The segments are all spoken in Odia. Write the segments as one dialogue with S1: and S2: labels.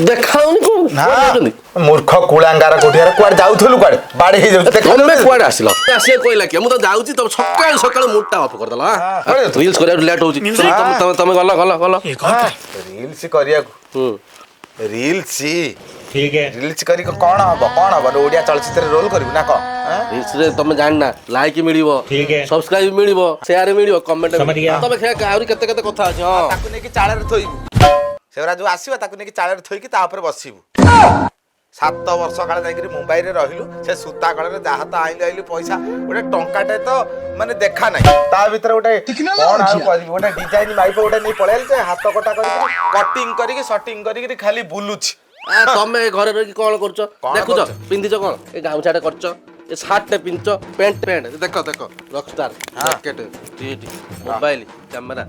S1: ଦେଖାଉନି କଣ?
S2: ନା।
S1: କୁଆଡେ ଯାଉଛନ୍ତି?
S2: ମୂର୍ଖ କୁଳାଙ୍ଗାର କୋଠିଆରେ, କୁଆଡେ ଯାଉଥିଲୁ? କୁଆଡେ ବାଡେଇ ହେଇଯାଉଛି।
S1: ତମେ କୁଆଡେ ଆସିଲ? ଆସିବାକୁ କହିଲା କିଏ? ମୁଁ ତ ଯାଉଛି। ତମେ ସକାଳୁ ସକାଳୁ ମୁଡଟା ଅଫ୍ କରିଦେଲ। ରିଲ୍ସ କରିବାକୁ ଲେଟ୍ ହଉଛି। ତମେ ତମେ ଗଲ ଗଲ ଗଲ।
S2: ରିଲ୍ସ କରିବାକୁ।
S1: ହୁଁ।
S2: ରିଲ୍ସ।
S3: ठीक है।
S2: ରିଲ୍ସ କରିକି କଣ ହବ? କଣ ହବ? ଓଡିଆ ଚଳଚ୍ଚିତ୍ରରେ ରୋଲ କରିବୁ ନା କଣ?
S1: ରିଲ୍ସ ରେ ତମେ ଜାଣିନା, ଲାଇକ୍ ମିଳିବ,
S3: ଠିକ ହେ।
S1: ସବସ୍କ୍ରାଇବ ମିଳିବ, ସେୟାର ମିଳିବ, କମେଣ୍ଟ।
S3: समझ गया।
S1: ତମେ ଆହୁରି କେତେ କେତେ କଥା ଅଛି। ହଁ।
S2: ତାକୁ ନେଇକି ଚାଳରେ ଥୋଇବୁ। ସେଗୁରା ଯୋଉ ଆସିବ, ତାକୁ ନେଇକି ଚାଳରେ ଥୋଇକି ତା ଉପରେ ବସିବୁ। 7 ବର୍ଷ କାଳେ ଯାଇକିରି ମୁମ୍ବାଇରେ ରହିଲୁ। ସେ ସୂତା କଳରେ ଯାହା ତ ଆଇଲୁ ଆଇଲୁ ପଇସା, ଗୋଟେ ଟଙ୍କାଟେ ତ ମାନେ ଦେଖା ନାହିଁ। ତା ଭିତରେ ଗୋଟେ କଣ ଆଉ କରିବି? ଗୋଟେ ଡିଜାଇନ ମାଇପ ଗୋଟେ ନେଇ ପଳେଇଲି, ସେ ହାତ କଟା କରିକି, କଟିଂ କରିକି, ସଟିଂ କରିକି ଖାଲି ବୁଲୁଛି।
S1: ତମେ ଘରେ ରହିକି କଣ କରୁଛ?
S2: କଣ
S1: ଦେଖୁଛ?
S2: କରୁଛ?
S1: ପିନ୍ଧିଛ କଣ? ଏ ଗାମୁଛାଟେ କରିଛ, ଏ ସାର୍ଟଟେ ପିନ୍ଧିଛ, ପ୍ୟାଣ୍ଟ ପ୍ୟାଣ୍ଟ ଦେଖ ଦେଖ, ରକଷ୍ଟାର ଜ୍ୟାକେଟ, ମୋବାଇଲ, କ୍ୟାମେରା।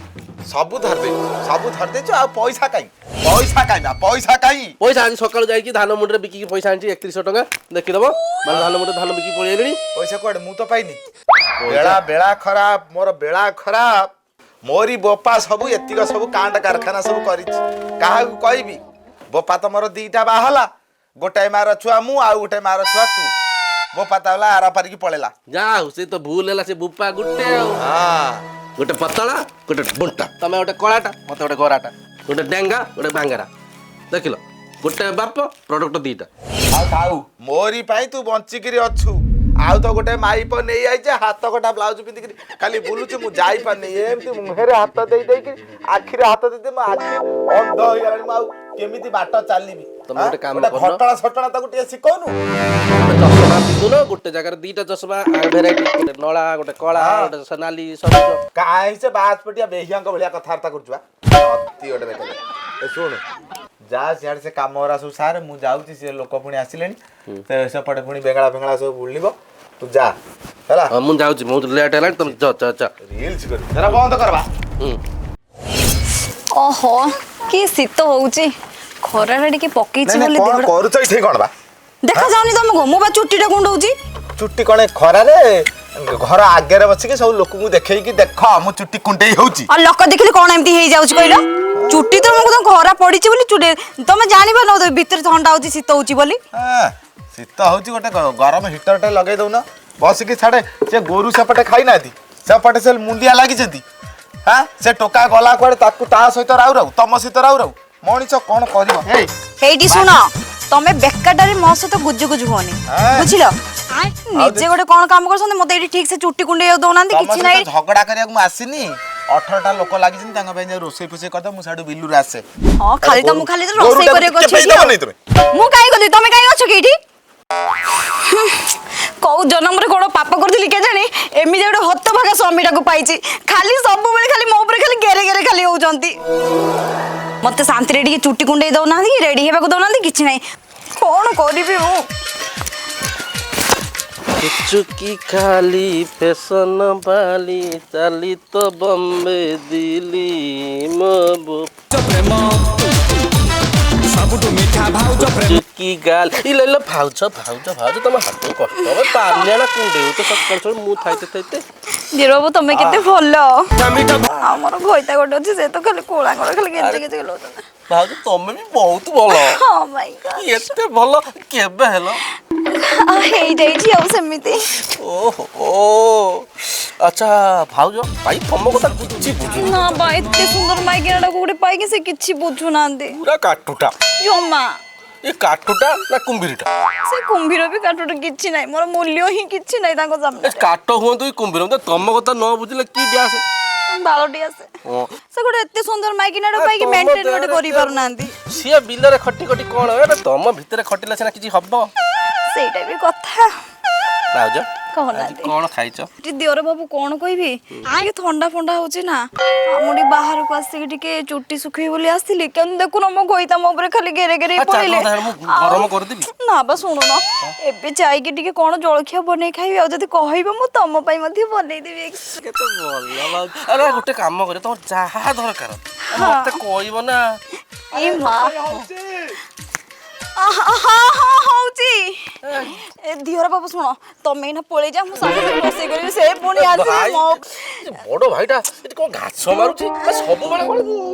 S2: ସବୁ ଧରିଦେଇଛୁ, ସବୁ ଧରିଦେଇଛୁ। ଆଉ ପଇସା କାଇଁ? ପଇସା କାଇଁ ବା? ପଇସା କାଇଁ?
S1: ପଇସା ଆଜି ସକାଳୁ ଯାଇକି ଧାନ ମୁଣ୍ଡରେ ବିକିକି ପଇସା ଆଣିଛି, 3100 ଟଙ୍କା। ଦେଖିଦବ, ମାନେ ଧାନ ମୁଣ୍ଡରେ ଧାନ ବିକିକି ପଳେଇ ଆଇଲିଣି।
S2: ପଇସା କୁଆଡେ? ମୁଁ ତ ପାଇନି। ବେଳା ବେଳା ଖରାପ ମୋର, ବେଳା ଖରାପ। ମୋରି ବୋପା ସବୁ ଏତିକ ସବୁ କାଣ୍ଡ କାରଖାନା ସବୁ କରିଛି। କାହାକୁ କହିବି? ବୋପା ତ ମୋର ଦିଟା ବାହା ହେଲା। ଗୋଟାଏ ମାର ଛୁଆ ମୁଁ, ଆଉ ଗୋଟେ ମାର ଛୁଆ ତୁ। ବୋପା ତ ହେଲା ଆର ପାରିକି ପଳେଇଲା।
S1: ଯା ହଉ, ସେ ତ ଭୁଲ ହେଲା। ସେ ବୁପା ଗୋଟେ ଆଉ ଗୋଟେ ପତଳା, ଗୋଟେ ବୁଣ୍ଟା। ତମେ ଗୋଟେ କଳାଟା, ମତେ ଗୋଟେ ଗୋରାଟା, ଗୋଟେ ଡେଙ୍ଗା, ଗୋଟେ ବାଙ୍ଗରା। ଦେଖିଲ, ଗୋଟେ ବାପ, ପ୍ରଡକ୍ଟ ଦିଟା।
S2: ଆଉ ଥାଉ, ମୋରି ପାଇଁ ତୁ ବଞ୍ଚିକିରି ଅଛୁ। ଆଉ ତ ଗୋଟେ ମାଇପ ନେଇ ଆଇছে, ହାତ କଟା ବ୍ଲାଉଜ ପିନ୍ଧିକିରି ଖାଲି ବୁଲୁଛି। ମୁଁ ଯାଇପାରୁନି। ଏମିତି ମୁହଁରେ ହାତ ଦେଇ ଦେଇକି, ଆଖିରେ ହାତ ଦେଇ ଦେଇ ମୋ ଆଖି ଅନ୍ଧ ହେଇଗଲାଣି। ମୁଁ ଆଉ କେମିତି ବାଟ ଚାଲିବି?
S1: ତମେ ଗୋଟେ କାମ
S2: ଗୋଟେ
S1: କରୁନ।
S2: ଘଟଣା ସଟଣା ତାକୁ ଟିକେ ଶିଖଉନୁ।
S1: ତମେ ଚଷମା ପିନ୍ଧୁନ? ଗୋଟେ ଜାଗାରେ ଦିଟା ଚଷମା ଭେରାଇଟି, ଗୋଟେ ନଳା, ଗୋଟେ କଳା, ଗୋଟେ ନାଲି, ସବୁଜ।
S2: କାହିଁ ସେ ବାଜପଟିଆ ବେହିଆଙ୍କ ଭଳିଆ କଥାବାର୍ତ୍ତା କରୁଛୁ ବା? ଅତି ଗୋଟେ ବେକାର। ଏ ଶୁଣୁ, ଯା ସିଆଡ଼େ, ସେ କାମ ଗୁରା ସବୁ ସାରେ, ମୁଁ ଯାଉଛି। ସେ ଲୋକ ପୁଣି ଆସିଲେଣି, ତ ସେପଟେ ପୁଣି ବେଙ୍ଗଳା ଫେଙ୍ଗଳା ସବୁ ବୁଲିବ। ତୁ ଯା, ହେଲା?
S1: ହଁ, ମୁଁ ଯାଉଛି, ବହୁତ ଲେଟ୍ ହେଲାଣି। ତମେ ଯା ଯା ଯା।
S2: ରିଲ୍ସ କରି ସେଟା ବନ୍ଦ କରବା।
S1: ହୁଁ।
S4: ଓହୋ, କି ଶୀତ ହଉଛି! ଖରାଟା ଟିକେ ପକେଇଛି
S2: ନାଇଁ,
S4: ବୋଲି
S2: ନାଇଁ, କଣ
S4: ଦେହଟା
S2: କରୁଛ ଏଠି କଣ ବା?
S4: ଦେଖା ଯାଉନି ତମକୁ? ମୁଁ ବା ଚୁଟିଟା କୁଣ୍ଡଉଛି।
S2: ଚୁଟି କଣ ଏ ଖରାରେ ଘର ଆଗରେ ବସିକି ସବୁ ଲୋକଙ୍କୁ ଦେଖେଇକି, ଦେଖ ମୁଁ ଚୁଟି କୁଣ୍ଡେଇ ହଉଛି?
S4: ଆଉ ଲୋକ ଦେଖିଲେ କଣ ଏମିତି ହେଇଯାଉଛି କହିଲ? ଚୁଟି ତ ମୁଁ ତ ଖରା ପଡିଛି ବୋଲି ଚୁଟି, ତମେ ଜାଣିପାରୁନ ଭିତରେ ଥଣ୍ଡା ହଉଛି, ଶୀତ ହଉଛି ବୋଲି।
S2: ଶୀତ ହଉଛି, ଗୋଟେ ଗରମ ହିଟରଟେ ଲଗେଇ ଦଉନ ବସିକି। ଛାଡେ, ସେ ଗୋରୁ ସେପଟେ ଖାଇନାହାନ୍ତି, ସେପଟେ ସେ ମୁଣ୍ଡିଆ ଲାଗିଛନ୍ତି। ହଁ, ସେ ଟୋକା ଗଲା କୁଆଡେ? ତାକୁ ତା ସହିତ ରାଉ ରାଉ, ତମ ସହିତ ରାଉ ରାଉ, ମଣିଷ କଣ କରିବ? ଏଇ।
S4: ହେଇଟି ଶୁଣ, ତମେ ବେକାରଟାରେ ମୋ ସହିତ ଗୁଜୁ ଗୁଜୁ ହୁଅନି। ବୁଝିଲ? ନିଜେ ଗୋଟେ କଣ କାମ କରୁଛନ୍ତି, ମତେ ଏଇଠି ଠିକ ସେ ଚୁଟି କୁଣ୍ଡେଇ ଦଉନାହାନ୍ତି।
S2: ତମ
S4: କିଛି
S2: ସହିତ
S4: ନାହିଁ।
S2: ଝଗଡା କରିବାକୁ ମୁଁ ଆସିନି। 18ଟା ଲୋକ ଲାଗିଛନ୍ତି, ତାଙ୍କ ପାଇଁ ଯାଇ ରୋଷେଇ ଫୋଷେଇ କରିଦବ। ମୁଁ ସିଆଡୁ ବିଲୁରୁ ଆସେ।
S4: ହଁ, ଖାଲି ତ ମୁଁ ଖାଲି ତ ରୋଷେଇ
S2: ଗୋରୁଟାକୁ
S4: କରିବାକୁ
S2: ଟିକେ
S4: ଅଛି ଏଠି
S2: ପେଇ
S4: ଆଉ।
S2: ଦବନି ତୁମେ?
S4: ମୁଁ କାହିଁ କରିବି? ତମେ କାହିଁ ଅଛ କି ଏଇଠି? କୋଉ ଜନ୍ମରେ କଣ ପାପ କରିଥିଲି କେଜାଣି, ଏମିତି ଗୋଟେ ହତଭାଗା ସ୍ୱାମୀଟାକୁ ପାଇଛି। ଖାଲି ସବୁବେଳେ ଖାଲି ମୋ ଉପରେ ଖାଲି ଗେରେ ଗେରେ ଖାଲି ହଉଛନ୍ତି। ମତେ ଶାନ୍ତିରେ ଟିକେ ଚୁଟି କୁଣ୍ଡେଇ ଦଉନାହାନ୍ତି କି ରେଡି ହେବାକୁ ଦଉନାହାନ୍ତି, କିଛି ନାହିଁ। କଣ କରିବି ମୁଁ?
S1: ଚୁକି ଖାଲି ଫେସନ ବାଲି, ଚାଲି ତ ବମ୍ବେ ଦିଲ୍ଲୀ ମୋ
S5: ପ୍ରେମ ସବୁଠୁ ମିଠା ଭାଉଜ ପ୍ରେମ।
S1: ଚୁକି ଗାଲ ଇଲ ଇଲ। ଭାଉଜ, ଭାଉଜ, ଭାଉଜ, ତମ ହାତ କଷ୍ଟ ହବ। ବାଲିଆଣା କୁଣ୍ଡେଇ ହଉଛ ସକାଳୁ ସକାଳୁ, ମୁଁ ଥାଇତେ ଥାଇତେ।
S4: ବାବୁ, ତମେ କେତେ ଭଲ!
S5: ମିଠା।
S4: ଆଉ ମୋର ଘଇତା ଗୋଟେ ଅଛି, ସେ ତ ଖାଲି କୋଳାଙ୍କଡ଼ ଖାଲି ଗେଜେ ଗେଜେ ଲଉଛନ୍ତି।
S1: ଭାଉଜ, ତମେ ବି ବହୁତ ଭଲ।
S4: ହଁ ମାଇ ଗଡ୍!
S1: ଏତେ ଭଲ କେବେ ହେଲ?
S4: ହେଇଯାଇଛି ଆଉ ସେମିତି।
S1: ଓହୋ, ଆଚ୍ଛା ଭାଉଜ, ଭାଇ ତମ କଥା କିଛି ବୁଝୁନି।
S4: ନା ବା, ଏତେ ସୁନ୍ଦର ମାଇକିନାଟାକୁ ଗୋଟେ ପାଇକି ସେ କିଛି ବୁଝୁନାହାନ୍ତି।
S1: ପୁରା କାଠୁଟା।
S4: ଜମା।
S1: ଏ କାଠୁଟା ନା କୁମ୍ଭୀରଟା?
S4: ସେ କୁମ୍ଭୀର ବି କାଠୁଟା କିଛି ନାହିଁ। ମୋର ମୂଲ୍ୟ ହିଁ କିଛି ନାହିଁ ତାଙ୍କ
S1: ଏ
S4: ସାମ୍ନାରେ।
S1: କାଠ ହୁଅନ୍ତୁ କି କୁମ୍ଭୀର ହୁଅନ୍ତୁ, ତମ କଥା ନ ବୁଝିଲେ କି ଆସେ?
S4: ବାଳଟି ଆସେ। ସେ ଗୋଟେ ଏତେ ସୁନ୍ଦର ମାଇକିନାଟା ପାଇକି
S1: ତମ
S4: ମେଣ୍ଟେନ ଗୋଟେ
S1: ଦେହରେ
S4: କରିପାରୁନାହାନ୍ତି।
S1: ସିଏ ବିଲରେ ଖଟି ଖଟି କଣ? ଏବେ ତମ ଭିତରେ ଖଟିଲେ ସିନା କିଛି ହବ।
S4: ସେଇଟା ବି କଥା।
S1: ଭାଉଜ, ଆଜି
S4: କହୁନାହାନ୍ତି।
S1: କଣ ଖାଇଛ?
S4: ଟିକେ ଦିଅର ବାବୁ, କଣ କହିବି, ଟିକେ ଥଣ୍ଡା ଫଣ୍ଡା ହଉଛି ନା, ଆଉ ମୁଁ ଟିକେ ବାହାରକୁ ଆସିକି ଟିକେ ଚୁଟି ଶୁଖେଇବି ବୋଲି ଆସିଥିଲି। କେମିତି ଦେଖୁନ, ମୋ ଘଇତା ମୋ ଉପରେ ଖାଲି ଗେରେ ଗେରେ
S1: ଚାଲ,
S4: ପଡିଲେ।
S1: ତାହେଲେ ମୁଁ ଗରମ କରିଦେବି।
S4: ନା ବା, ଶୁଣୁନ, ଏବେ ଯାଇକି ଟିକେ କଣ ଜଳଖିଆ ବନେଇ ଖାଇବି। ଆଉ ଯଦି କହିବ, ମୁଁ ତମ ପାଇଁ ମଧ୍ୟ ବନେଇଦେବି।
S1: କେତେ ଭଲ ଭାଉଜ! ଆରେ ଗୋଟେ କାମ କର, ତମର ଯାହା ଦରକାର ମତେ କହିବ ନା।
S4: ଏ ମା, ହଁ ହଁ, ହଉଛି। ଏ ଦିଅର ବାବୁ, ଶୁଣ, ତମେ ଏଇନା ପଳେଇ ଯା, ମୁଁ ସାଙ୍ଗେ ସାଙ୍ଗେ ରୋଷେଇ କରିବି। ସେ ପୁଣି ଆସିବେ
S1: ଭାଇ,
S4: ମୋ
S1: ଏ ବଡ ଭାଇଟା ଏଠି କଣ ଘାସ ମାରୁଛି? ଏ ସବୁବେଳେ କଣ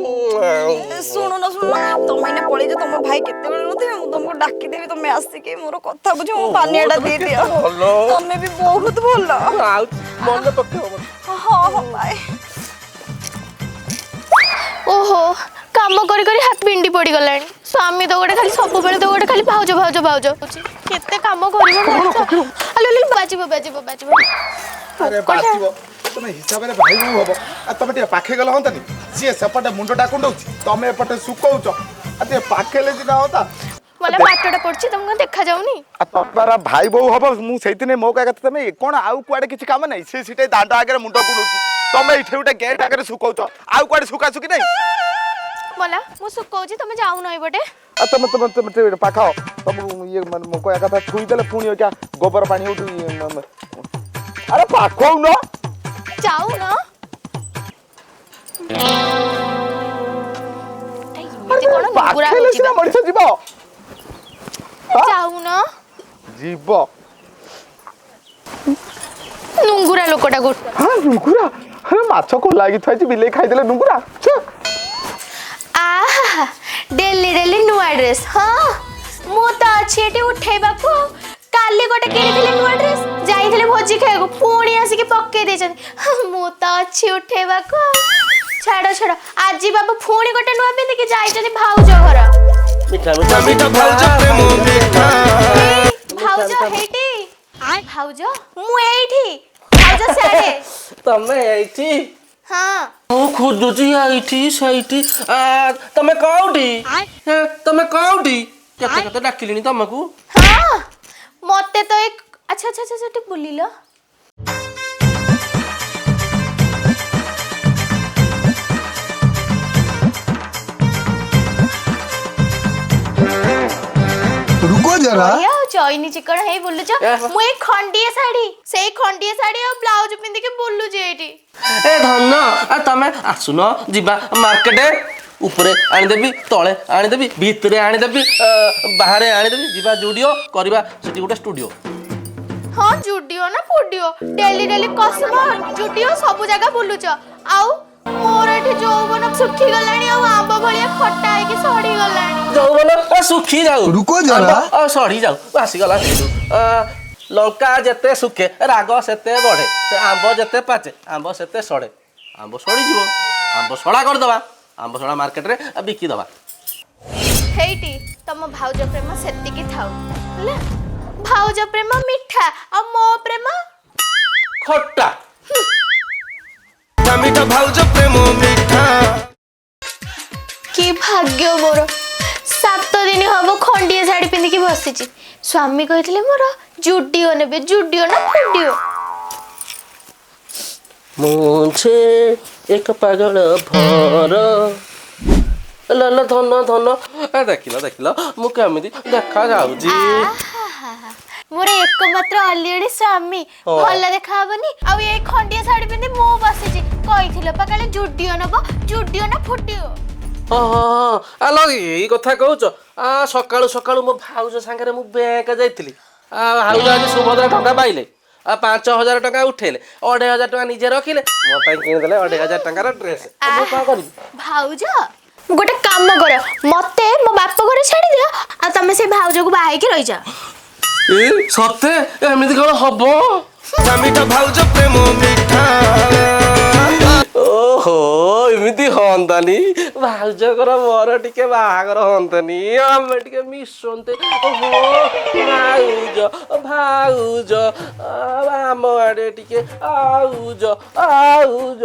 S4: ଶୁଣୁନ ଶୁଣୁନ, ତମେ ଏଇନା ପଳେଇଛ, ତମ ଭାଇ କେତେବେଳେ ନଥିବେ, ମୁଁ ତମକୁ ଡାକିଦେବି, ତମେ ଆସିକି ମୋର କଥା ବୁଝ, ମୋ ପାନିଆଟା ଦେଇଦିଅ।
S1: ଭଲ।
S4: ତମେ ବି ବହୁତ ଭଲ।
S1: ଆଉ ମନେ ପକେଇବ ମତେ।
S4: ହଁ ହଁ, ବାଏ।
S3: ଓହୋ, କାମ କରି କରି ହାତ ବିଣ୍ଡି ପଡ଼ିଗଲାଣି। ସ୍ୱାମୀ ତ ଗୋଟେ ଖାଲି ସବୁବେଳେ ତ ଗୋଟେ ଖାଲି ଭାଉଜ ଭାଉଜ ଭାଉଜ ହଉଛି। କେତେ କାମ କରିବ ମଣିଷ? ଆଲୋ ଆଲୋ, ବାଜିବ ବାଜିବ ବାଜିବ।
S2: ଆରେ ବାଜିବ, ତମେ ହିସାବରେ ଭାଇ ବୋହୂ ହବ ଆଉ ତମେ ଟିକେ ପାଖେ ଗଲେ ହନ୍ତାନି? ସିଏ ସେପଟେ ମୁଣ୍ଡଟା କୁଣ୍ଡଉଛି, ତମେ ଏପଟେ ଶୁକଉଛ, ଆଉ ଟିକେ ପାଖେଲେ ସିନା ହନ୍ତା।
S3: ମଲା, ବାଟଟା ପଡୁଛି, ତମକୁ କଣ ଦେଖାଯାଉନି?
S2: ଆଉ ତମର ଭାଇ ବୋହୂ ହବ, ମୁଁ ସେଇଦିନେ ମୋ କହିବା କଥା, ତମେ କଣ ଆଉ କୁଆଡେ କିଛି କାମ ନାହିଁ? ସେ ସେଠି ଦାଣ୍ଡ ଆଗରେ ମୁଣ୍ଡ କୁଣ୍ଡଉଛି, ତମେ ଏଇଠି ଗୋଟେ ଗେଟ୍ ଆଗରେ ଶୁକଉଛ, ଆଉ କୁଆଡେ ଶୁକାଶୁକି ନାହିଁ?
S3: ମଲା, ମୁଁ ଶୁକଉଛି, ତମେ ଯାଉନ ଏପଟେ।
S2: ଆଉ ତମେ ଟିକେ ପାଖ, ତମକୁ ଇଏ ମାନେ ମୋ କହିବା କଥା, ଛୁଇଁଦେଲେ ପୁଣି ଅଇକା ଗୋବର ପାଣି ହଉ। ଆରେ ପାଖଉନ।
S3: ଯାଉନ। ଏମିତି କଣ ନୁଗୁରା
S2: ପାଖେଇଲେ
S3: ହଉଛି
S2: ସିନା
S3: ବା?
S2: ମଣିଷ ଯିବ।
S3: ଯାଉନ।
S2: ଯିବ।
S3: ନୁଙ୍ଗୁରା ଲୋକଟା ଗୋଟେ।
S2: ହଁ, ନୁଙ୍ଗୁରା। ଆରେ ମାଛ ଖୋଲା ହେଇକି ଥୁଆ ହେଇଛି, ବିଲେଇ ଖାଇଦେଲେ ନୁଙ୍ଗୁରା, ଛେ।
S3: ଆହା, ଡେଲି ଡେଲି ନୂଆ ଡ୍ରେସ୍। ହଁ, ମୁଁ ତ ଅଛି ଏଠି ଉଠେଇବାକୁ। ଆଉ କାଲି ଗୋଟେ କିଣିଥିଲି ନୂଆ ଡ୍ରେସ୍, ଯାଇଥିଲି ଭୋଜି ଖାଇବାକୁ, ପୁଣି ଆସିକି ପକେଇ ଦେଇଛନ୍ତି। ହଁ, ମୁଁ ତ ଅଛି ଉଠେଇବାକୁ ଆଉ। ଛାଡ଼ ଛାଡ଼, ଆଜି ବାବୁ ପୁଣି ଗୋଟେ ନୂଆ ପିନ୍ଧିକି ଯାଇଛନ୍ତି ଭାଉଜ ଘର।
S1: ମିଠା ମିଠା
S5: ମିଠା ଭାଉଜ ପ୍ରେମ ମିଠା।
S3: ଭାଉଜ ହେଇଟି, ଭାଉଜ ମୁଁ ଏଇଠି, ଭାଉଜ ସିଆଡ଼େ।
S1: ତମେ ଏଇଠି?
S3: ହଁ।
S1: ମୁଁ ଖୋଜୁଛି ଏଇଠି ସେଇଠି। ଆ, ତମେ କୋଉଠି? ହେ, ତମେ କୋଉଠି? କେତେ କେତେ ଡାକିଲିଣି ତମକୁ।
S3: ହଁ, ମତେ ତ ଏକ ଆଚ୍ଛା ଆଚ୍ଛା ଆଚ୍ଛା, ଟିକେ ବୁଲିଲ।
S5: रुको जरा।
S3: ବଢିଆ ଆଉ ଚଇନି ଚିକଣ ହେଇ ବୁଲୁଛ। ମୁଁ ଏଇ ଖଣ୍ଡିଏ ଶାଢୀ, ସେଇ ଖଣ୍ଡିଏ ଶାଢୀ ଆଉ ବ୍ଲାଉଜ ପିନ୍ଧିକି ବୁଲୁଛି ଏଇଠି।
S1: ଏ ଧନ, ଆ ତମେ ଆସୁନ ଯିବା ମାର୍କେଟ। ଉପରେ ଆଣିଦେବି, ତଳେ ଆଣିଦେବି, ଭିତରେ ଆଣିଦେବି, ବାହାରେ ଆଣିଦେବି। ଯିବା ଜୁଡ଼ିଓ କରିବା, ସେଠି ଗୋଟେ ଷ୍ଟୁଡ଼ିଓ।
S3: ହଁ, ଜୁଡିଓ ନା ଫୁଡିଓ, ଡେଲି ଡେଲି କସମ ଜୁଡିଓ ସବୁ ଜାଗା ବୁଲୁଛ। ଆଉ ମୋର ଏଠି ଯୌବନ ଶୁଖିଗଲାଣି ଆଉ ଆମ୍ବ ଭଳିଆ ଖଟା ହେଇକି ସଢିଗଲାଣି।
S1: ଯୌବନ ଶୁଖି ଯାଉ।
S5: रुको जरा।
S1: ଆମ୍ବ, ସଢି ଯାଉ, ଆସିଗଲା ସେଇଠୁ। ଲଙ୍କା ଯେତେ ଶୁଖେ ରାଗ ସେତେ ବଢେ, ସେ ଆମ୍ବ ଯେତେ ପାଚେ ଆମ୍ବ ସେତେ ସଢେ। ଆମ୍ବ ସଢିଯିବ, ଆମ୍ବ ସଢା କରିଦବା, ଆମ୍ବ ସଢା ମାର୍କେଟରେ ବିକିଦବା।
S3: ହେଇଟି ତମ ଭାଉଜ ପ୍ରେମ ସେତିକି ଥାଉ ହେଲା। ଭାଉଜ ପ୍ରେମ ମିଠା ଆଉ ମୋ ପ୍ରେମ
S1: ଖଟା।
S5: ମିଠା ଭାଉଜ ପ୍ରେମ ମିଠା।
S3: କି ଭାଗ୍ୟ ମୋର, 7 ଦିନ ହବ ଖଣ୍ଡିଏ ଶାଢୀ ପିନ୍ଧିକି ବସିଛି। ସ୍ୱାମୀ କହିଥିଲେ ମୋର ଜୁଡିଓ ନେବେ, ଜୁଡିଓ ନା ଫୁଡିଓ।
S1: मुझे ଏକ ପାଗଳ ଭର ଲ ଧନ ଧନ। ଏ ଦେଖିଲ ଦେଖିଲ, ମୁଁ କେମିତି ଦେଖା ଯାଉଛି?
S3: ଆହାହାହା, ମୋର ଏକମାତ୍ର ଅଲିଅଳି ସ୍ୱାମୀ ଭଲ ଦେଖା ହବନି? ଆଉ ଏଇ ଖଣ୍ଡିଏ ଶାଢୀ ପିନ୍ଧି ମୁଁ ବସିଛି। କହିଥିଲ ପା କାଳେ ଜୁଡିଓ ନବ, ଜୁଡିଓ ନା ଫୁଡିଓ।
S1: ହଁ ହଁ ହଁ, ଆଲୋ ଏଇ କଥା କହୁଛ? ଆ ସକାଳୁ ସକାଳୁ ମୋ ଭାଉଜ ସାଙ୍ଗରେ ମୁଁ ବ୍ୟାଙ୍କ ଯାଇଥିଲି। ଆ ଭାଉଜ ଆଜି ସୁଭଦ୍ରା ଟଙ୍କା ପାଇଲେ, ଆଉ 5,000 ଟଙ୍କା ଉଠେଇଲେ, 2,500 ଟଙ୍କା ନିଜେ ରଖିଲେ, ମୋ ପାଇଁ କିଣିଦେଲେ 2,500 ଟଙ୍କାର ଡ୍ରେସ୍। ମୁଁ କଣ କରିବି?
S3: ଭାଉଜ, ଗୋଟେ କାମ କର, ମତେ ମୋ ବାପ ଘରେ ଛାଡି ଦିଅ ଆଉ ତମେ ସେ ଭାଉଜକୁ ବାହା ହେଇକି ରହିଯାଅ।
S1: ଏ ସତେ? ଏମିତି କଣ ହବ?
S5: ମିଠା ଭାଉଜ ପ୍ରେମ ମିଠା।
S1: ଓହୋ, ଏମିତି ହଅନ୍ତାନି, ଭାଉଜଙ୍କର ମୋର ଟିକେ ବାହାଘର ହଅନ୍ତାନି, ଆମେ ଟିକେ ମିଶନ୍ତେ। ଓହୋ ଭାଉଜ ଭାଉଜ, ଆମ ଆଡ଼େ ଟିକେ ଆଉଜ ଆଉଜ,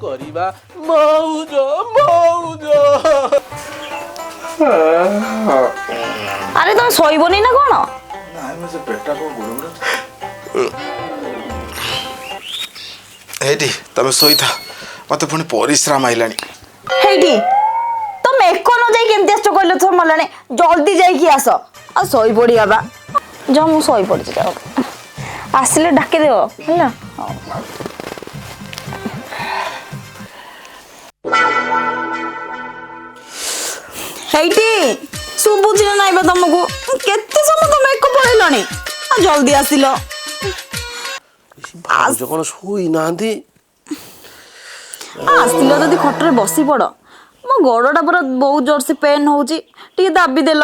S1: କରିବା ମଉଜ ମଉଜ।
S4: ଆରେ ତମେ ଶୋଇବନି ନା କଣ?
S2: ନାଇଁ, ମୋ ସେ ପେଟଟା କଣ ଗୁଡୁ ଗୁଡୁ। ଏଇଠି ତମେ ଶୋଇଥା, ମତେ ପୁଣି ପରିଶ୍ରମ ଆଇଲାଣି।
S4: ହେଇଠି ତମେ ଏକ ନ ଯାଇ କେମିତି ଆସିଛ କହିଲ? ଥର ମଲାଣି, ଜଲ୍ଦି ଯାଇକି ଆସ। ଆଉ ଶୋଇ ପଡ଼ିବା ବା। ଯାଅ, ମୁଁ ଶୋଇ ପଡ଼ିଛି, ଯାଅ। ଆସିଲେ ଡାକିଦେବ ହେଲା। ହଉ। ହେଇଠି ଶୁଭୁଛି ନା ନାଇଁ ବା ତମକୁ? କେତେ ସମୟ ତମେ ଏକ ପଳେଇଲଣି, ଆଉ ଜଲ୍ଦି ଆସିଲ।
S1: ଭାଉଜ କଣ ଶୋଇନାହାନ୍ତି?
S4: ଆସିଲ ଯଦି ଖଟରେ ବସି ପଡ଼। ମୋ ଗୋଡ଼ଟା ପୁରା ବହୁତ ଜୋରସେ ପେନ୍ ହେଉଛି, ଟିକେ ଦାବି ଦେଲ।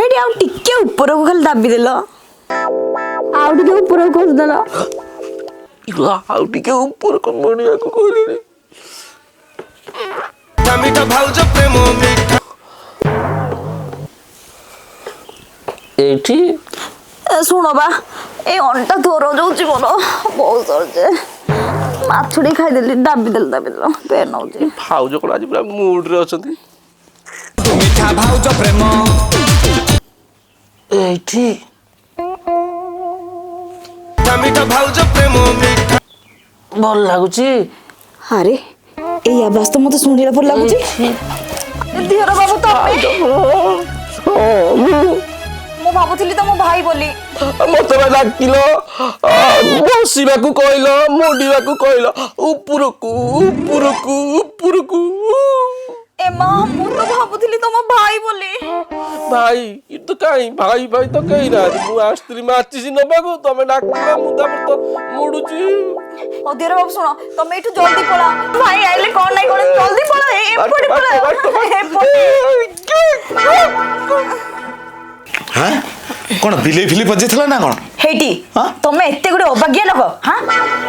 S4: ଏଇଠି ଆଉ ଟିକେ ଉପରକୁ ଖାଲି ଦାବି ଦେଲ, ଆଉ ଟିକେ ଉପରକୁ କରିଦେଲ।
S1: ଆଉ ଟିକେ ଉପରକୁ ମଣିବାକୁ କହିଲେଣି।
S5: ମିଠା ଭାଉଜ ପ୍ରେମ ମିଠା।
S1: ଏଇଠି।
S4: ଏ ଶୁଣ ବା, ଏଇ ଅଣ୍ଟା ଦରଜ ହଉଛି ମୋର ବହୁତ ଦରଜ। ମାଛ ଟିକେ ଖାଇଦେଲି, ଦାବି ଦେଲ, ଦାବି ଦେଲ, ପେନ୍ ହଉଛି।
S1: ଭାଉଜ କଣ ଆଜି ପୁରା ମୁଡରେ ଅଛନ୍ତି।
S5: ମିଠା ଭାଉଜ ପ୍ରେମ।
S1: ଏଇଠି।
S5: ମିଠା ଭାଉଜ ପ୍ରେମ ମିଠା।
S1: ଭଲ ଲାଗୁଛି।
S4: ଆରେ, ଏଇ ଆବାଜ ତ ମତେ ଶୁଣିଲା ପରି ଲାଗୁଛି। ଦିଅର ବାବୁ, ତମେ? ମୁଁ ଭାବୁଥିଲି ତମ ଭାଇ ବୋଲି।
S1: ମତେ ବା ଡାକିଲ, ବସିବାକୁ କହିଲ, ମୋଡିବାକୁ କହିଲ, ଉପରକୁ ଉପରକୁ ଉପରକୁ।
S4: ଏ ମା, ମୁଁ ତ ଭାବୁଥିଲି ତମ ଭାଇ ବୋଲି।
S1: ଭାଇ କିନ୍ତୁ କାଇଁ, ଭାଇ ଭାଇ ତ କେହି ନାହାନ୍ତି। ମୁଁ ଆସିଥିଲି ମାଚିସି ନବାକୁ, ତମେ ଡାକିଲ, ମୁଁ ତାପରେ ତ ମୋଡୁଛି।
S4: ହଉ ଦିଅର ବାବୁ, ଶୁଣ, ତମେ ଏଇଠୁ ଜଲ୍ଦି ପଳାଅ। ଭାଇ ଆଇଲେ କଣ ନାଇଁ କଣ, ଜଲ୍ଦି ପଳାଅ, ଏପଟେ ପଳାଅ, ଏପଟେ।
S2: ହଁ, କ'ଣ ବିଲେଇ ଫିଲେଇ ପଜିଥିଲା ନା କ'ଣ?
S4: ହେଇଟି, ତମେ ଏତେ ଗୋଟେ ଅବାଗିଆ ଲୋକ। ହଁ,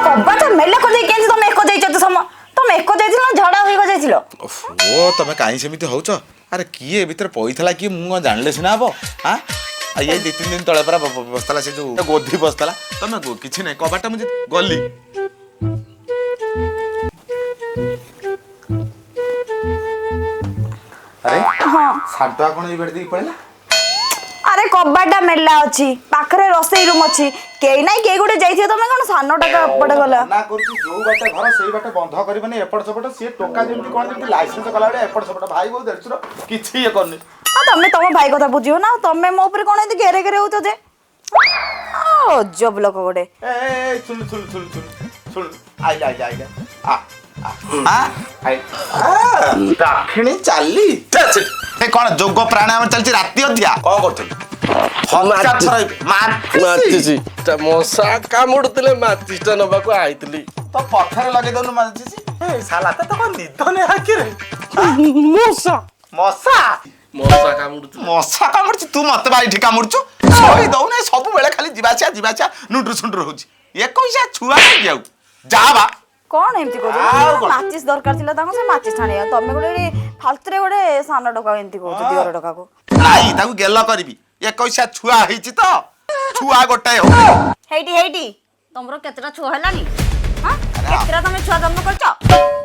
S4: କବାଟ ମେଲା କରିଦେଇ କେମିତି ତମେ ଏକ ଯାଇଛ ଏତେ ସମୟ? ତମେ ଏକ ଯାଇଥିଲ ନା ଝାଡ଼ା ହୋଇକ ଯାଇଥିଲ?
S2: ଓ, ତମେ କାହିଁ ସେମିତି ହଉଛ? ଆରେ, କିଏ ଏ ଭିତରେ ପଇଥିଲା କିଏ, ମୁଁ କ'ଣ ଜାଣିଲେ ସିନା ହବ। ଆଁ, ଆଉ ଇଏ 2-3 ଦିନ ତଳେ ପରା ବସିଥିଲା, ସେ ଯୋଉ ଗୋଧି ବସିଥିଲା। ତମେ କିଛି ନାହିଁ, କବାଟଟା ମୁଁ ଗଲି। ଆରେ
S4: ହଁ,
S2: ସାଣ୍ଟୁଆ କ'ଣ ଏଇ ବାଟେ ଦେଇକି ପଳେଇଲା?
S4: ଆରେ, କବାଟଟା ମେଲା ଅଛି, ପାଖରେ ରୋଷେଇ ରୁମ୍ ଅଛି, କେହି ନାଇଁ, କେହି ଗୋଟେ ଯାଇଥିବ। ତମେ କଣ ସାନଟା ଏପଟେ ଗଲା?
S2: ନା କରୁଛି, ଯୋଉ ବାଟେ ଘର ସେଇ ବାଟେ ବନ୍ଧ କରିବନି, ଏପଟ ସେପଟ। ସିଏ ଟୋକା ଯେମିତି କ'ଣ ଯେମିତି ଲାଇସେନ୍ସ କଲା ଭଳିଆ ଏପଟ ସେପଟ। ଭାଇ ବୋଉ ଦେଢ଼ଶୁର କିଛି ଇଏ କରୁନି।
S4: ଆଉ ତମେ ତମ ଭାଇ କଥା ବୁଝିବ ନା, ଆଉ ତମେ ମୋ ଉପରେ କଣ ଏମିତି ଘେରେ ଘେରେ ହଉଛ ଯେ? ଅଜବ ଲୋକ ଗୋଟେ।
S2: ଏ ଏ, ଶୁଣୁ ଶୁଣୁ ଶୁଣୁ ଶୁଣୁ ଶୁଣୁ, ଆଇଲା ଆଇଲା ଆଇଲା, ଆ ଆ ଆ, ଦାକ୍ଷିଣୀ ଚାଲି ଏ କ'ଣ ଯୋଗ ପ୍ରାଣାୟାମ ଚାଲିଛି ରାତି ଅଧିଆ? କ'ଣ କରୁଥିଲୁ? ହଜାର ଥର
S1: ମାଚିସି, ମଶା କାମୁଡୁଥିଲେ, ମାଚିସଟା ନବାକୁ ଆଇଥିଲି।
S2: ତ ପଥରେ ଲଗେଇ ଦଉନୁ ମାଚିସି। ଏ ସାଲା, ତ କଣ ନିଦ ନେ ଆଖିରେ?
S1: ମଶା,
S2: ମଶା,
S1: ମଶା କାମୁଡୁଥିଲେ।
S2: ମଶା କାମୁଡୁଛି, ତୁ ମତେ ବା ଏଇଠି କାମୁଡୁଛୁ। ଶୋଇ ଦଉନେ, ସବୁବେଳେ ଖାଲି ଯିବା ଆସିବା ଯିବା ଆସିବା, ନୁଣ୍ଡୁରୁ ସୁଣ୍ଡୁରୁ ହଉଛି। 21 ଛୁଆ କାହିଁକି ଆଉ ଯା ବା।
S4: କଣ ଏମିତି କହୁଛ?
S2: ଆଉ କଣ?
S4: ମାଚିସ୍ ଦରକାର ଥିଲା ତାଙ୍କୁ, ସେ ମାଚିସ୍ ଆଣିବା, ତମେ ଗୋଟେ ଏଠି ଫାଲତୁରେ ଗୋଟେ ସାନ ଟୋକା ଏମିତି କହୁଛ ଦିଅର ଟୋକାକୁ।
S2: ନାଇଁ, ତାକୁ ଗେଲ କରିବି। 21 ଛୁଆ ହେଇଛି ତ ଛୁଆ ଗୋଟାଏ ହଉ।
S4: ହେଇଟି ହେଇଟି, ତମର କେତେଟା ଛୁଆ ହେଲାଣି? ହଁ, କେତେଟା ତମେ ଛୁଆ ଜନ୍ମ କରିଛ?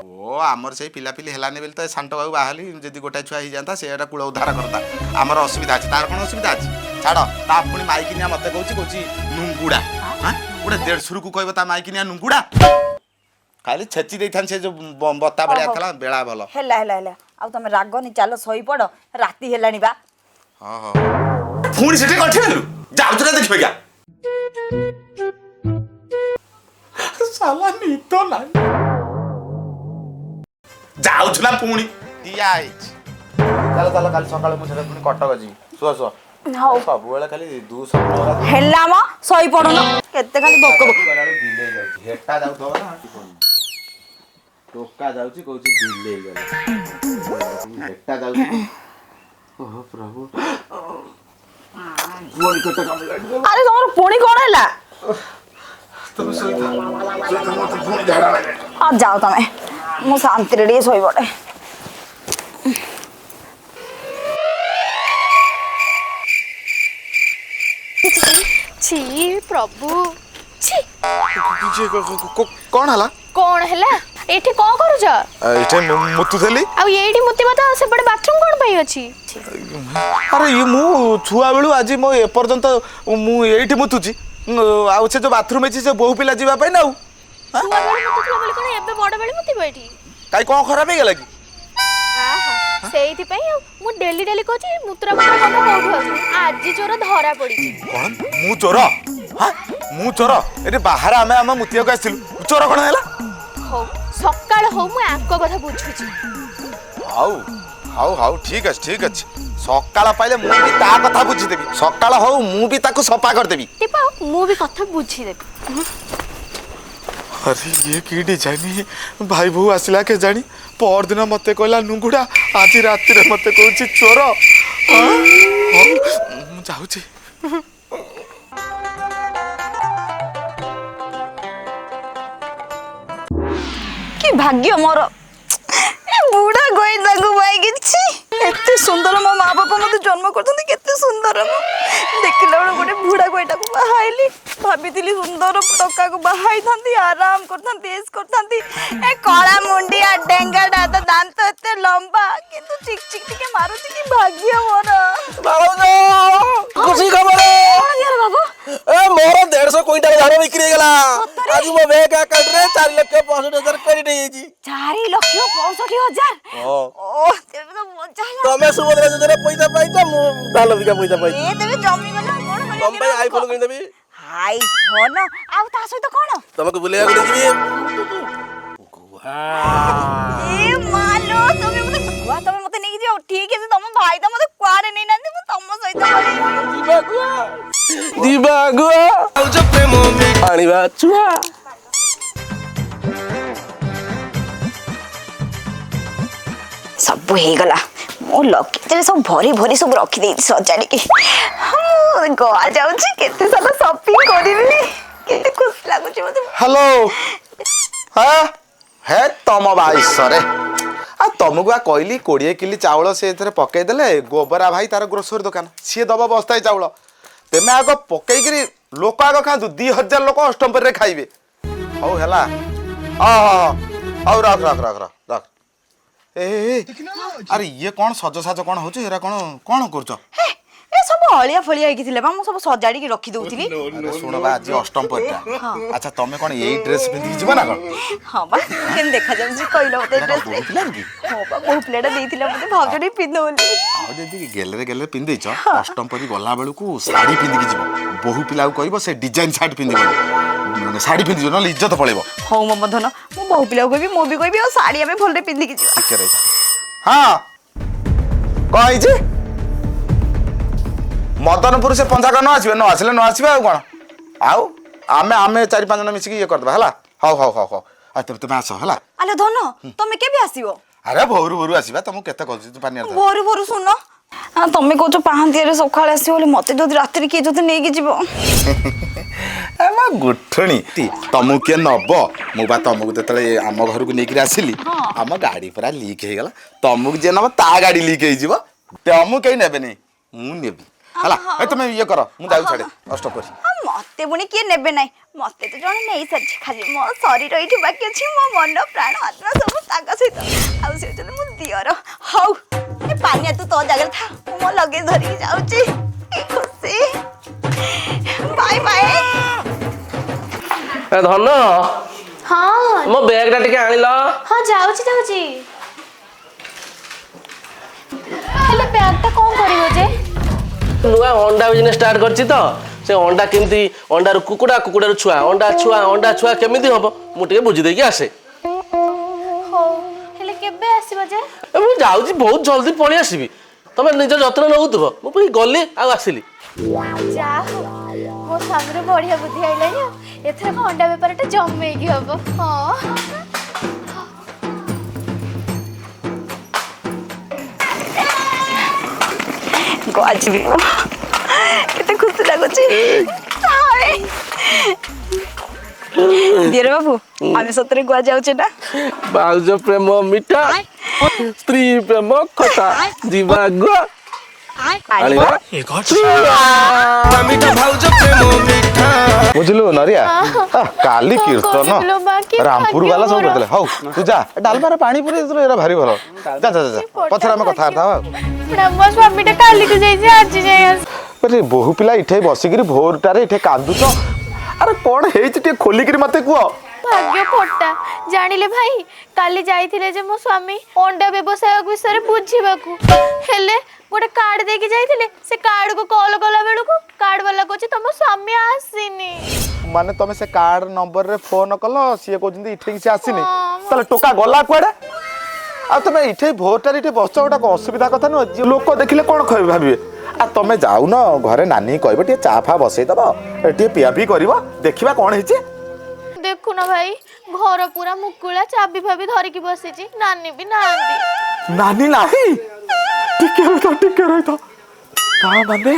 S2: ଓ, ଆମର ସେଇ ପିଲାପିଲି ହେଲାନି ବୋଲି ତ ଏ ସାଣ୍ଟ ବାବୁ ବାହାରିଲି। ଯଦି ଗୋଟାଏ ଛୁଆ ହେଇଯାନ୍ତା, ସେଟା କୂଳ ଉଦ୍ଧାର କରନ୍ତା। ଆମର ଅସୁବିଧା ଅଛି, ତାର କ'ଣ ଅସୁବିଧା ଅଛି? ଛାଡ଼। ତା ପୁଣି ମାଇକିନିଆ ମତେ କହୁଛି ନୁଙ୍ଗୁଡ଼ା। ହାଁ, ଗୋଟେ ଦେଢ଼ଶୁରକୁ କହିବ ତା ମାଇକିନିଆ ନୁଙ୍ଗୁଡ଼ା? ଖାଲି ଛେଚି ଦେଇଥାନ୍ତି। ସେ ଯୋଉ ବତା ଭଳିଆ ଥିଲା ବେଳା ଭଲ।
S4: ହେଲା ହେଲା ହେଲା, ଆଉ ତମେ ରାଗନି, ଚାଲ ଶୋଇପଡ଼, ରାତି ହେଲାଣି ବା।
S2: ହଁ ହଁ, ପୁଣି ସେଠି କଠି ହେଲୁ ଯାଉଛୁ ନା ଦେଖିବେ। ସାଲା ନିଦ ନାହିଁ, ଯାଉଛୁ ନା ପୁଣି ଦିଆ ହେଇଛି। ଚାଲ ଚାଲ, କାଲି ସକାଳେ ମୁଁ ସେଟା ପୁଣି କଟକ ଯିବି। ଶୁଅ ଶୁଅ।
S4: ହଉ।
S2: ସବୁବେଳେ ଖାଲି ଦୁଃସ୍ୱପ୍ନ।
S4: ହେଲା ମ, ଶୋଇପଡୁନ, କେତେ ଖାଲି ବକ ବକ।
S2: ବିଲେଇ ଯାଉଛି, ହେଟା ଯାଉଥିବ ନା ଟୋକା ଯାଉଛି, କହୁଛି ବିଲେଇ ଗଲା, ହେଟା ଯାଉଛି।
S1: ଓହୋ ପ୍ରଭୁ, ପୁଣି ପେଟ କାମୁଡ଼ିଲାଣି।
S4: ଆରେ, ତମର ପୁଣି କଣ ହେଲା?
S2: ତମେ ଶୋଇଥା ଶୋଇଥା, ମତେ ପୁଣି ଝାଡ଼ା ଲାଗିଲାଣି।
S4: ହଁ, ଯାଅ ତମେ, ମୁଁ ଶାନ୍ତିରେ ଟିକେ ଶୋଇପଡେ।
S3: ଛି ପ୍ରଭୁ, ଛି।
S2: କଣ ହେଲା?
S3: କଣ ହେଲା? ଏଠି କଣ କରୁଛ?
S2: ଏଠି ମୁତୁଥିଲି।
S3: ଆଉ ଏଇଠି ମୁତିବ ତ ସେପଟେ ବାଥରୁମ କଣ ପାଇଁ ଅଛି?
S2: ଆରେ, ଇଏ ମୁଁ ଛୁଆ ବେଳୁ ଆଜି ମୋ ଏପର୍ଯ୍ୟନ୍ତ ମୁଁ ଏଇଠି ମୁତୁଛି। ଆଉ ସେ ଯୋଉ ବାଥରୁମ ହେଇଛି ସେ ବୋହୁ ପିଲା ଯିବା ପାଇଁ ନା ଆଉ।
S3: ଛୁଆ ବେଳେ ମୁତୁଥିଲ ବୋଲି କଣ ଏବେ ବଡ ବେଳେ ମୁତିବ ଏଠି?
S2: କାଇଁ, କଣ ଖରାପ ହେଇଗଲା କି?
S3: ଆହା, ସେଇଥିପାଇଁ ଆଉ ମୁଁ ଡେଲି ଡେଲି କହୁଛି ମୁତ୍ରା ମୁତ୍ରା ଗନ୍ଧ କୋଉଠୁ ଆସୁଛି। ଆଜି ଚୋର ଧରା ପଡିଛି।
S2: କଣ, ମୁଁ ଚୋର? ହଁ, ମୁଁ ଚୋର? ଏଠି ବାହାରେ ଆମେ ଆମ ମୁତିବାକୁ ଆସିଥିଲୁ, ଚୋର କଣ ହେଲା?
S3: ହଉ, ସକାଳ ହଉ, ମୁଁ ଆଙ୍କ କଥା ବୁଝୁଛି।
S2: ହଉ ହଉ ହଉ, ଠିକ ଅଛି ଠିକ ଅଛି। ସକାଳ ପାଇଲେ ମୁଁ ବି ତା କଥା ବୁଝିଦେବି। ସକାଳ ହଉ, ମୁଁ ବି ତାକୁ ସଫା କରିଦେବି।
S3: ଟିପା, ମୁଁ ବି କଥା ବୁଝିଦେବି।
S6: ଆରେ, ଇଏ କି ଡିଜାଇନ! ଭାଇ ବୋହୁ ଆସିଲା କେଜାଣି? ପରଦିନ ମତେ କହିଲା ନୁଙ୍ଗୁଡ଼ା, ଆଜି ରାତିରେ ମତେ କହୁଛି ଚୋର। ହଁ? ହଉ, ମୁଁ ଯାଉଛି।
S4: କି ଭାଗ୍ୟ ମୋର, ଏ ବୁଢା ଗୋଇନ୍ଦାଙ୍କୁ ପାଇକି। ଛି, ଏତେ ସୁନ୍ଦର ମୋ ମା ବାପା ମତେ ଜନ୍ମ କରିଛନ୍ତି, କେତେ ସୁନ୍ଦର ମୁଁ, ଦେଖିଲା ବେଳକୁ ଗୋଟେ ବୁଢା ଗୋଇଟାକୁ ବାହା ହେଲି। ଭାବିଥିଲି ସୁନ୍ଦର ଟୋକାକୁ ବାହା ହେଇଥାନ୍ତି, ଆରାମ କରିଥାନ୍ତି, ଏସ୍ କରିଥାନ୍ତି। ଏ କଳା ମୁଣ୍ଡିଆ ଡେଙ୍ଗାଟା, ତା ଦାନ୍ତ ଏତେ ଲମ୍ବା, କିନ୍ତୁ ଚିକ୍ ଚିକ୍ ଟିକେ ମାରୁଛି। କି ଭାଗ୍ୟ ମୋର!
S1: ଭାଉଜ, ଖୁସି ଖବର।
S4: କଣ ଦିଅର ବାବୁ?
S1: ଏ ମୋର 150 କୁଇଣ୍ଟାଲ ଧାନ ବିକ୍ରି ହେଇଗଲା। ଆଜି ମୋ ବ୍ୟାଙ୍କ ଆକାଉଣ୍ଟରେ 4,65,000 କ୍ରେଡିଟ୍ ହେଇଯାଇଛି।
S4: 4,65,000?
S1: ହଁ।
S4: ଓ, ତେବେ ତ ମଜା ହେଲା।
S1: ତମେ ସୁଭଦ୍ରା ଯୋଜନା ପଇସା ପାଇଛ, ମୁଁ ଧାନ ବିକା ପଇସା ପାଇଛି।
S4: ଏ ତେବେ ଜମିଗଲା, କଣ କରିବା?
S1: ତମ ପାଇଁ ଆଇଫୋନ କିଣିଦେବି।
S4: ଆଇଫୋନ? ଆଉ ତା ସହିତ କଣ?
S1: ତମକୁ ବୁଲେଇବାକୁ ନେଇଯିବି।
S4: ଏ ମାଲୋ, ତମେ ମତେ ଗୁଆ, ତମେ ମତେ ନେଇକି ଯିବ? ଠିକ ଅଛି, ତମ ଭାଇ ତ ମତେ କୁଆଡେ ନେଇନାହାନ୍ତି, ମୁଁ ତମ ସହିତ ପଳେଇବି।
S1: ଯିବା ଗୁଆ, ଯିବା ଗୁଆ,
S5: ଭାଉଜ ପ୍ରେମ ମିଠା।
S1: ଆଣିବା ଛୁଆ।
S4: ସବୁ ହେଇଗଲା। ମୁଁ ଲଗେଜରେ ସବୁ ଭରି ଭରି ସବୁ ରଖିଦେଇଛି ସଜାଡ଼ିକି। ମୁଁ ଗୋଆ ଯାଉଛି, କେତେ ସାରା ସପିଂ କରିବି, କେତେ ଖୁସି ଲାଗୁଛି ମତେ।
S2: ହ୍ୟାଲୋ, ହଁ, ହେ ତମ ବାଇଶରେ ଆଉ ତମକୁ ବା କହିଲି, 20 କିଲି ଚାଉଳ ସେ ଏଥିରେ ପକେଇଦେଲେ। ଗୋବରା ଭାଇ, ତାର ଗ୍ରୋସରୀ ଦୋକାନ, ସିଏ ଦବ ବସ୍ତାଏ ଚାଉଳ। ତେମେ ଆଗ ପକେଇକିରି ଲୋକ ଆଗ ଖାଆନ୍ତୁ। 2000 ଲୋକ ଅଷ୍ଟମପରୀରେ ଖାଇବେ। ହଉ ହେଲା, ହଁ ହଁ ହଁ ହଉ, ରଖ ରଖ ରଖ ରଖ ରଖ। ଏ ଏ, ଆରେ ଇଏ କ'ଣ ସଜସାଜ କ'ଣ ହଉଛି? ଏରା କ'ଣ କ'ଣ କରୁଛ?
S4: ହେ, ଏ ସବୁ ଅଳିଆ ଫଳିଆ ହେଇକି ଥିଲା ବା, ମୁଁ ସବୁ ସଜାଡ଼ିକି ରଖି ଦଉଥିଲି।
S2: ଆରେ ଶୁଣ ବା, ଆଜି ଅଷ୍ଟମ ପରୀଟା। ଆଚ୍ଛା, ତମେ କ'ଣ ଏଇ ଡ୍ରେସ୍ ପିନ୍ଧିକି ଯିବ ନା କ'ଣ?
S4: ହଁ ବା, କେମିତି ଦେଖାଯାଉଛି କହିଲ ମତେ?
S2: ଏଇଟା କଣ
S4: ଡ୍ରେସ୍।
S2: ବୋହୂ ପିଲାର କି?
S4: ହଁ ବା, ବୋହୂ ପିଲାଟା ଦେଇଥିଲା ମତେ ଭାଉଜ ଟିକେ ପିନ୍ଧ ବୋଲି।
S2: ଆଉ ଯଦି ଗେଲେରେ ଗେଲେରେ ପିନ୍ଧିଦେଇଛ, ଅଷ୍ଟମ ପରି ଗଲା ବେଳକୁ ଶାଢ଼ୀ ପିନ୍ଧିକି ଯିବ। ବୋହୂ ପିଲାକୁ କହିବ ସେ ଡିଜାଇନ ସାର୍ଟ ପିନ୍ଧିବନି, ମାନେ ଶାଢ଼ୀ ପିନ୍ଧିଯିବ, ନହେଲେ ଇଜ୍ଜତ ପଳେଇବ।
S4: ହଉ ମୋ ଧନ, ମୁଁ ବୋହୂ ପିଲାକୁ କହିବି, ମୁଁ ବି କହିବି, ଆଉ ଶାଢ଼ୀ ଆମେ ଭଲରେ ପିନ୍ଧିକି ଯିବା।
S2: ଟିକେ ରହିଥା। ହଁ, କଣ ହେଇଛି? ମଦନପୁର ସେ ପଞ୍ଚାକ ନ ଆସିବେ? ନ ଆସିଲେ ନ ଆସିବେ, ଆଉ କ'ଣ? ଆଉ ଆମେ ଆମେ ଚାରି ପାଞ୍ଚ ଜଣ ମିଶିକି ଇଏ କରିଦେବା, ହେଲା? ହଉ ହଉ ହଉ ହଉ, ଆଉ ତେବେ ତୁମେ ଆସ, ହେଲା?
S4: ଆଲୋ ଧନ, ତମେ କେବେ ଆସିବ?
S2: ଆରେ ଭୋରୁ ଭୋରୁ ଆସିବା। ତମକୁ କେତେ କହୁଛି, ତୁ ପାନିଆରେ ଥା।
S4: ଭୋରୁ ଭୋରୁ? ଶୁଣ, ତମେ କହୁଛ ପାହାନ୍ତିଆରେ ସକାଳେ ଆସିବ ବୋଲି, ମତେ ଯଦି ରାତିରେ କିଏ ଯଦି ନେଇକି ଯିବ?
S2: ଏ ମା ଗୁଠୁଣି, ତମକୁ କିଏ ନବ? ମୁଁ ବା ତମକୁ ଯେତେବେଳେ ଆମ ଘରକୁ ନେଇକିରି ଆସିଲି, ଆମ ଗାଡ଼ି ପୁରା ଲିକ୍ ହେଇଗଲା। ତମକୁ ଯିଏ ନବ ତା ଗାଡ଼ି ଲିକ୍ ହେଇଯିବ। ତମକୁ କେହି ନେବେନି, ମୁଁ ନେବି, ହେଲା? ଏ ତମେ ଇଏ କର, ମୁଁ ଯାଉଛି ଛାଡ଼େ ଅଷ୍ଟପରି।
S4: ମତେ ପୁଣି କିଏ ନେବେ ନାହିଁ? ମତେ ତ ଜଣେ ନେଇସାରିଛି। ଖାଲି ମୋ ଶରୀର ଏଇଠି ବାକି ଅଛି, ମୋ ମନ ପ୍ରାଣ ଆତ୍ମା ସବୁ ତାଙ୍କ ସହିତ, ଆଉ ସେ ହେଉଛନ୍ତି ମୋ ଦିଅର। ହଉ ଏ ପାନିଆ, ତୁ ତୋ ଜାଗାରେ ଥା, ମୁଁ ମୋ ଲଗେଜ ଧରିକି ଯାଉଛି। କି ଖୁସି! Bye bye.
S1: ଏ ଧନ।
S3: ହଁ।
S1: ମୋ ବ୍ୟାଗଟା ଟିକେ ଆଣିଲ।
S3: ହଁ, ଯାଉଛି ଯାଉଛି। ହେଲେ ବ୍ୟାଗଟା କଣ କରିବ ଯେ?
S1: ନୂଆ ଅଣ୍ଡା ବିଜନେସ୍ ଷ୍ଟାର୍ଟ କରିଛି ତ, ସେ ଅଣ୍ଡା କେମିତି, ଅଣ୍ଡାରୁ କୁକୁଡ଼ା, କୁକୁଡ଼ାରୁ ଛୁଆ, ଅଣ୍ଡା ଛୁଆ, ଅଣ୍ଡା ଛୁଆ କେମିତି ହବ, ମୁଁ ଟିକେ ବୁଝି ଦେଇକି ଆସେ।
S3: ହଉ, ହେଲେ କେବେ ଆସିବ ଯେ?
S1: ଏ ମୁଁ ଯାଉଛି, ବହୁତ ଜଲ୍ଦି ପଳେଇ ଆସିବି। ତମେ ନିଜ ଯତ୍ନ ନେଉଥିବ। ମୁଁ ପୁଣି ଗଲି ଆଉ ଆସିଲି।
S3: ଯା ହଉ, ମୋ ସ୍ୱାମୀର ବଢିଆ ବୁଦ୍ଧି ଆଇଲାଣି। ଆଉ ଏଥରକ ଅଣ୍ଡା ବେପାରଟା ଜମେଇକି ହବ। ହଁ।
S4: ଗୋଆ ଯିବି ମୁଁ, କେତେ ଖୁସି ଲାଗୁଛି। ହାୟ। ଦିଅର ବାବୁ, ଆମେ ସତରେ ଗୋଆ ଯାଉଛେ ନା?
S1: ଭାଉଜ ପ୍ରେମ ମିଠା, ସ୍ତ୍ରୀ ପ୍ରେମ ଖଟା। ଯିବା ଗୁଆ, ଆଣିବା ଛୁଆ।
S5: ମିଠା ଭାଉଜ ପ୍ରେମ ମିଠା।
S2: ବୁଝିଲୁ ନରିଆ, କାଲି
S3: କଣ
S2: କୀର୍ତ୍ତନ
S3: କରିବି ଲୋ ମା, କି
S2: ରାମପୁର
S3: ଭାଗ୍ୟ
S2: ବାଲା ସବୁ
S3: ମୋର।
S2: କରିଦେଲେ। ହଉ ତୁ ଯା, ଡାଲମାରେ ପାଣି ପୁରେଇ ତୋର ଏରା ଭାରି ଭଲ। ଯା ଯା ଯା, ଯା। ପଛରେ ଆମେ କଥାବାର୍ତ୍ତା ହବା ଆଉ।
S3: ନା, ମୋ ସ୍ୱାମୀଟା କାଲିକୁ ଯାଇଛି, ଆଜି ଯାଇ ଆସ।
S2: ଆରେ ବୋହୂ ପିଲା ଏଠି ବସିକିରି ଭୋରଟାରେ ଏଠି କାନ୍ଦୁଛ, ଆରେ କଣ ହେଇଛି ଟିକେ ଖୋଲିକିରି ମତେ କୁହ।
S3: ଭାଗ୍ୟ ଫଟା, ଜାଣିଲେ ଭାଇ, କାଲି ଯାଇଥିଲେ ଯେ ମୋ ସ୍ୱାମୀ ଅଣ୍ଡା ବ୍ୟବସାୟ ବିଷୟରେ ବୁଝିବାକୁ। ହେଲେ ଗୋଟେ କାର୍ଡ ଦେଇକି ଯାଇଥିଲେ। ସେ କାର୍ଡକୁ କଲ୍ କଲା ବେଳକୁ କାର୍ଡ ବାଲା କହୁଛି ତମ ସ୍ୱାମୀ ଆସିନି।
S2: ମାନେ ତମେ ସେ କାର୍ଡ ନମ୍ବରରେ ଫୋନ କଲ, ସିଏ କହୁଛନ୍ତି ଏଠିକି ସେ ଆସିନି?
S3: ହଁ।
S2: ତାହେଲେ ଟୋକା ଗଲା କୁଆଡେ?
S6: ଆଉ ତମେ ଏଠି ଭୋରଟାରେ ଏଠି ବସିଛ, ଗୋଟା ଅସୁବିଧା କଥା ନୁହଁ? ଲୋକ ଦେଖିଲେ କ'ଣ କହିବେ ଭାବିବେ। ଆଉ ତମେ ଯାଉନ ଘରେ, ନାନୀ କହିବ ଟିକେ ଚା ଫା ବସେଇଦବ, ଟିକେ ପିଆ ପିଇ କରିବ, ଦେଖିବା କ'ଣ ହେଇଛି।
S3: ଦେଖୁନ ଭାଇ, ଘର ପୁରା ମୁକୁଳା, ଚାବି ଫାବି ଧରିକି ବସିଛି, ନାନୀ ବି ନାହାନ୍ତି।
S6: ନାନୀ ନାହିଁ? ଟିକେ ରହିଥ, ଟିକେ ରହିଥ। ତା ମାନେ